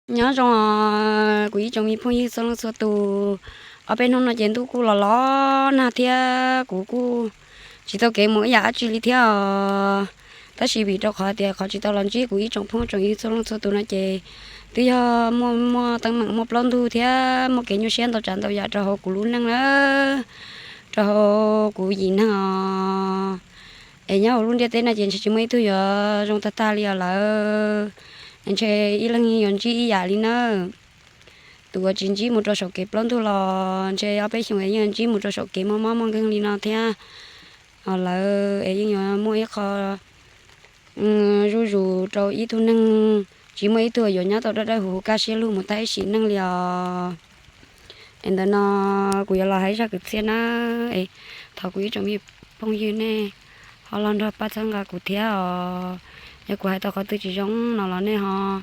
Nyob zoo os kuv ib tsoom me phooj ywg txhua leej txhua tus. Ob peb hnub no ces ntuj kuj los los nag thiab kuv kuj tsis tau kev mus ib yam dab tsi li thiab os. Tab sis vim rau qhov tias qhov tsis tau los ntsib kuv ib tsoom phooj tsoom ywg txhua leej txhua tus no ces twb yog muaj muaj teeb meem muaj plaub ntug thiab muaj kev nyuaj siab ntau tsav ntau yam rau hauv kuv lub neej na, rau hauv kuv yim neeg os. Es nyob hauv lub ntiaj teb no ces ntshe tsis muaj ib tug yuav zoo tag tag li os lawm. Ntshe ib leeg yuav ntsib ib yam li nawb. Tus uas tsis ntsib mus rau saum kev plaub ntug los ntshe ob peb xyoos es yeej ntsib mus rau saum kev muaj mob muaj nkeeg li no thiab. Lawv es yeej yuav muaj ib qho zuj zus rau ib tug neeg, tsis muaj ib tug yuav nyob tau dawb dawb huv huv kaj siab lug mus tag ib sim neej li os. Es ntawm no kuv yuav los hais ib zaj kwv txhiaj na, es thov kuv ib tsoom me phooj ywg nej ho los nrog pab txhawb nqa kuv thiab os. Yog kuv hais tau qhov twg tsis zoo no los nej ho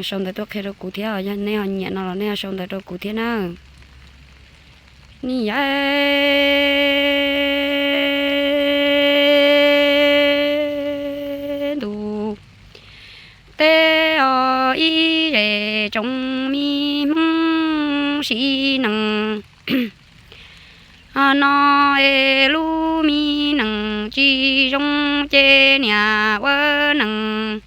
sau ntawv tuaj qhia rau kuv thiab os, yog nej ho nyiam no los nej ho sau ntawv rau kuv thiab na. Ni yam ntu teb os ib zej tsoom me Hmoob sim neej no es lub me neej tsis zoo ces niam ua neej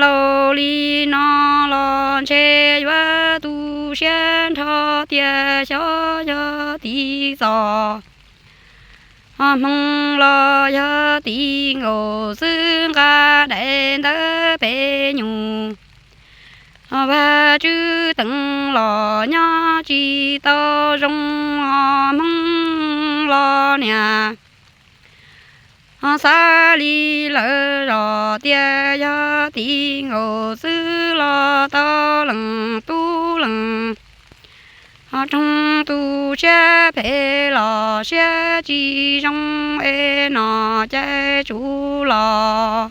laus li no los ntshe yuav tu siab nrho tias xyov yog tim txoj hmoo los yog tim nkaus xwb nqa daim ntawv pem nyuj. Vaj Tswv Teev los nyob tsis tau zoo, Hmoob los niam xav li lawm zos tias yog tim nkaus xwb los tau leej tub leej roog tu siab phem los siab tsis zoo es nom cai tsum los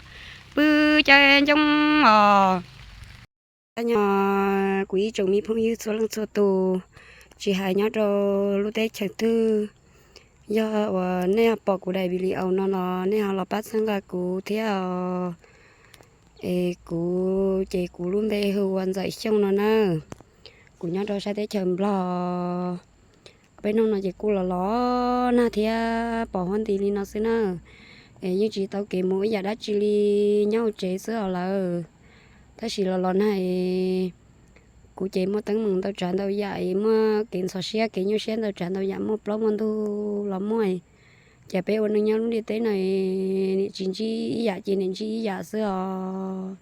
pw cai ncoo os. Nyob kuv ib tsoom me phooj ywg txhua leej txhua tus, tsis hais nyob rau lub teb chaws twg, yog uas nej ho pom kuv daim video no los nej ho los pab txhawb nqa kuv thiab os. Es kuv ces kuv lub npe hu ua Ntxawm Xyooj no na. Kuv nyob rau sab teb chaws Nplog. Peb hnub no ces kuj los los nag thiab pos huab nti li no xwb na. Es yeej tsis tau kev mus ib yam dab tsi li, nyob hauv tsev xwb os lawm. Tab sis los los nag es kuv ces muaj teeb meem ntau tsav ntau yam es muaj kev ntxhov siab kev nyuaj siab ntau tsav ntau yam, muaj plaub muaj ntug los muaj. Ces peb ua neej nyob lub ntiaj teb no, niam tsis ntsib ib yam ces niam ntsib ib yam xwb os.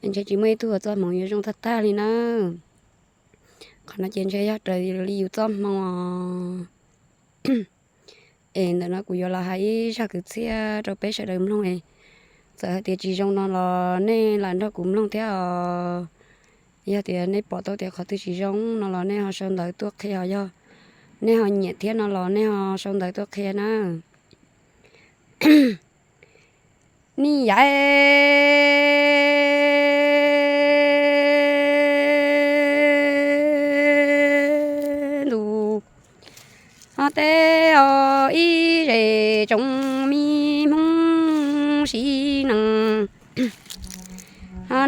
Ntshe tsis muaj ib tug uas txoj hmoov yuav zoo tag tag li na. Qhov no ces ntshe yog raws li yus txoj hmoo os. Es ntawm no kuv yuav los hais ib zaj kwv txhiaj rau peb sawv daws mloog es txawm hais tias tsis zoo no los nej lam nrog kuv mloog thiab os. Yog tias nej pom tau tias qhov twg tsis zoo no los nej ho sau ntawv tuaj qhia os. Yog nej ho nyiam thiab no los nej ho sau ntawv tuaj qhia na. Ni yam ntu teb os ib zej tsoom me Hmoob sim neej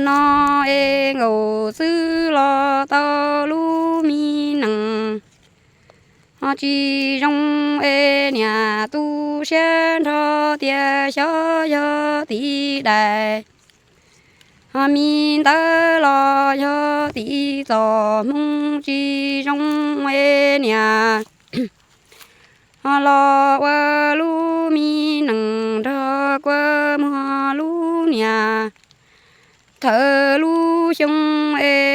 no es nkaus xwb los tau lub me neej tsis zoo es niam tu siab nrho tias xyov yog tim daim ho me ntawv los yog tim txoj hmoo tsis zoo es niam ho los ua lub me neej nrog kua muag lub niam. Thawm lub xyoo es